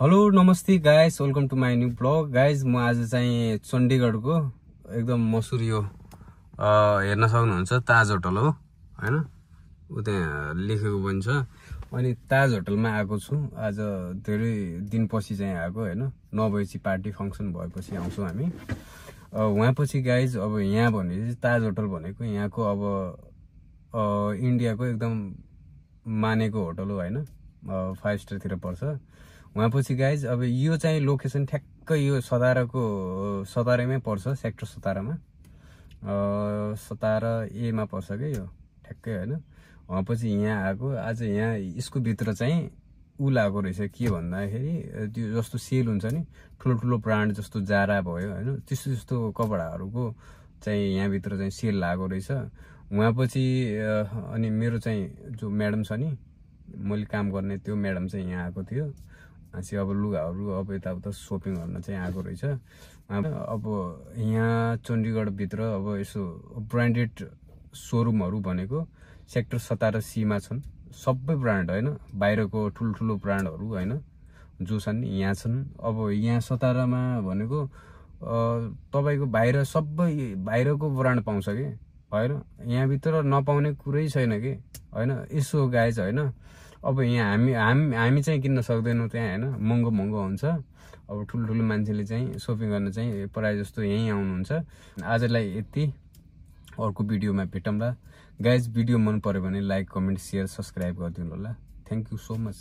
Hello नमस्ते guys, welcome to my new blog guys. म आज चाहिँ चण्डीगढको एकदम मसुर यो हेर्न सक्नुहुन्छ ताज होटल हो हैन। उ त्यहाँ लेखेको पनि छ। अनि ताज होटलमा आएको छु आज। धेरै दिनपछि चाहिँ आएको हैन। 9 बजेपछि पार्टी फंक्सन भएपछि आउँछौँ हामी वहाँपछि गाइज। अब यहाँ भनेपछि ताज होटल भनेको यहाँको अब इन्डियाको एकदम मानेको होटल हो हैन। 5 स्टारतिर पर्छ वहाँपछि गाइज। अब यो चाहिँ लोकेसन ठ्याक्कै यो सतारामै पर्छ, सेक्टर 17मा 17 ए मा पर्छ के यो ठ्याक्कै हैन। वहाँपछि यहाँ आएको आज। यहाँ यसको भित्र चाहिँ उ लागेको रहेछ के भन्दाखेरि त्यो जस्तो सेल हुन्छ नि, ठुलो ठुलो ब्रान्ड जस्तो जारा भयो हैन, त्यस्तो त्यस्तो कपडाहरूको चाहिँ यहाँ भित्र चाहिँ सेल लागेको रहेछ वहाँपछि। अनि मेरो चाहिँ जो म्याडम छ नि, मैले काम गर्ने त्यो म्याडम चाहिँ यहाँ आएको थियो। हाँसी अब लुगाहरू अब यताउता सोपिङ गर्न चाहिँ आएको रहेछ। अब यहाँ चण्डीगढभित्र अब यसो ब्रान्डेड सोरुमहरू भनेको सेक्टर 17 सी मा छन्। सबै ब्रान्ड हैन, बाहिरको ठुल्ठुलो ब्रान्डहरू हैन जो छन् यहाँ छन्। अब यहाँ 17 मा भनेको तपाईको बाहिर सबै बाहिरको ब्रान्ड पाउँछ कि हैन, यहाँ भित्र नपाउने कुरै छैन कि हैन। यसो गाइज हैन। अब यहाँ हामी चाहिँ किन्न सक्दैनौँ त्यहाँ हैन, महँगो हुन्छ। अब ठुल्ठुलो मान्छेले चाहिँ शपिङ गर्न चाहिँ प्राय जस्तो यहीँ आउनुहुन्छ। आजलाई यति, अर्को भिडियोमा भेटौँला गाइज। भिडियो मन पर्यो भने लाइक, कमेन्ट, शेयर, सब्स्क्राइब गरिदिनु होला। Thank you so much.